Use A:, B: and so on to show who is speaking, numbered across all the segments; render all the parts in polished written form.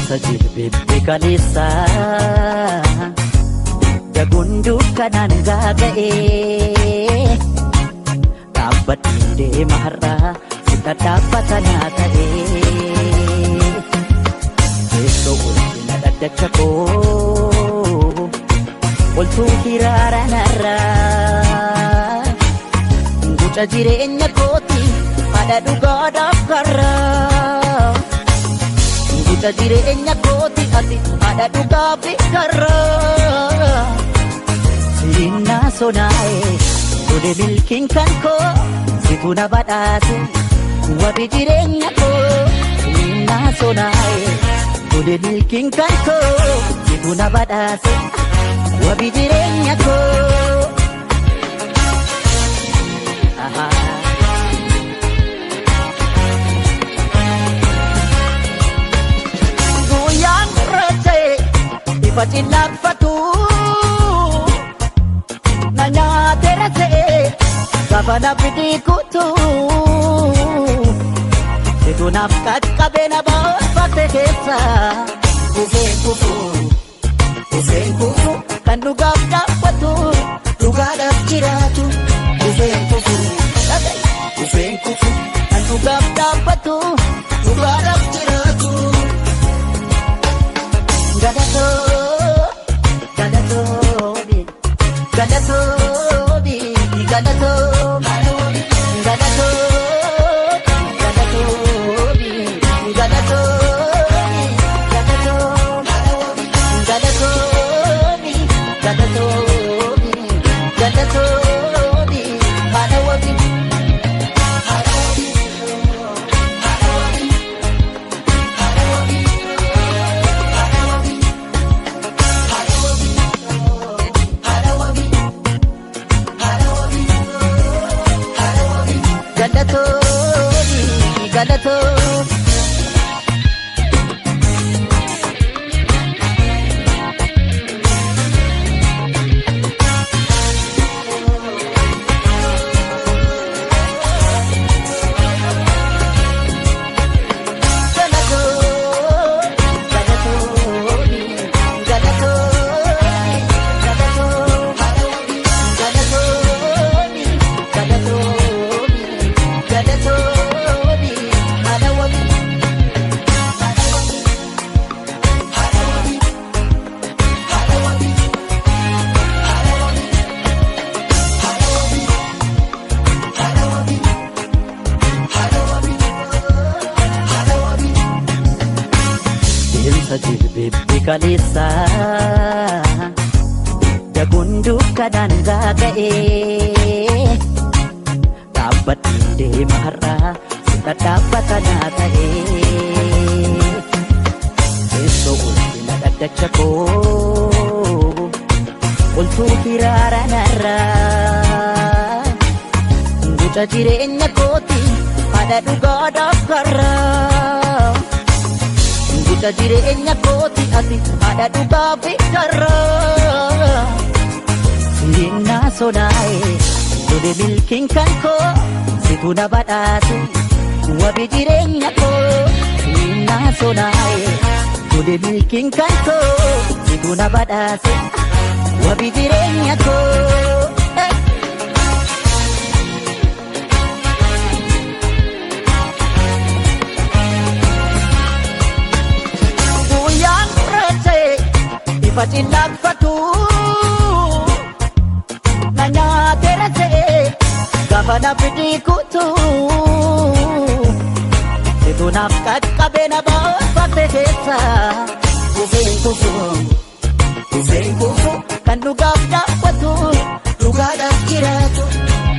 A: Deemsa jilbeebbi kaleessa daguun dukkanaan gaaga'ee dhaabbadheen deema har'aa si dhadhaabbata naa ta'ee teessoo ulfina dhaddacha koo oltuu hiraara narraa guca jireenya kooti haadha dhugaadhaaf karraa. Guca jireenya kooti ati haadha dhugaa fi karraa. Sirinnaa sonaa'e lole milkiin kan koo situ na badhaase wabi jireenya koo. Sirinnaa sonaa'e lole milkiin kan koo situ na badhaase wabi jireenya koo. Ahaa. Guyyaan gurraacha'e ifa cillaafatu na nyaateera se'e gaafa na fidii kutu situ naaf qaqqabe na baafate keessa kufeen kufu kufeen kufu kan dhugaaf dhaabbatu dhugaadhaaf jiraatu kufeen kufu kufeen kufu kan dhugaaf dhaabbatu dhugaadhaaf jiraatu. Galatoo, galatoomi, galatoomi, galatoo, galatoo, galatoomi, galatoomi, galatoo, galatoomi, galatoomi, galatoomi, haadha wabi, haadha wabi, haadha wabi, haadha wabi. Galatoomi, galatoomi. Galatoomi, galatoomi, galatoomi, galatoomi, galatoomi, galatoomi, haadha wabi, haadha wabi, haadha wabi, haadha wabi, haadha wabi, haadha wabi, haadha wabi, haadha wabi, haadha wabi. Deemsa jilbeebbi kaleessa daguun dukkanaan gaaga'ee dhaabbadheen deema har'aa si dhadhaabbata naa ta'ee teessoo ulfina dhaddacha koo oltuu hiraara narraa guca jireenya kooti haadha dhugaadhaaf karraa. Guca jireenya kooti ati haadha dhugaa fi karraa. Sirinnaa sonaa'e lole milkiin kan koo situ na badhaase wabi jireenya koo. Sirinnaa sonaa'e lole milkiin kan koo situ na badhaase wabi jireenya koo. Guyyaan gurraacha'e ifa cillaafatu na nyaateera se'e gaafa na fidii kutu situ naaf qaqqabe na baafate keessa kufeen kufu kufeen kufu kan dhugaaf dhaabbatu dhugaadhaaf jiraatu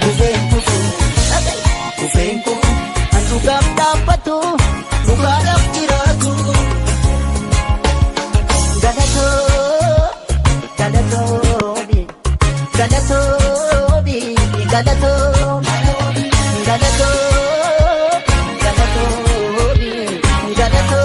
A: kufeen kufu kufeen kufu kan dhugaaf dhaabbatu dhugaadhaaf jiraatu. Galatoo, galatoomi, galatoomi, galatoo, galatoo, galatoomi, galatoomi,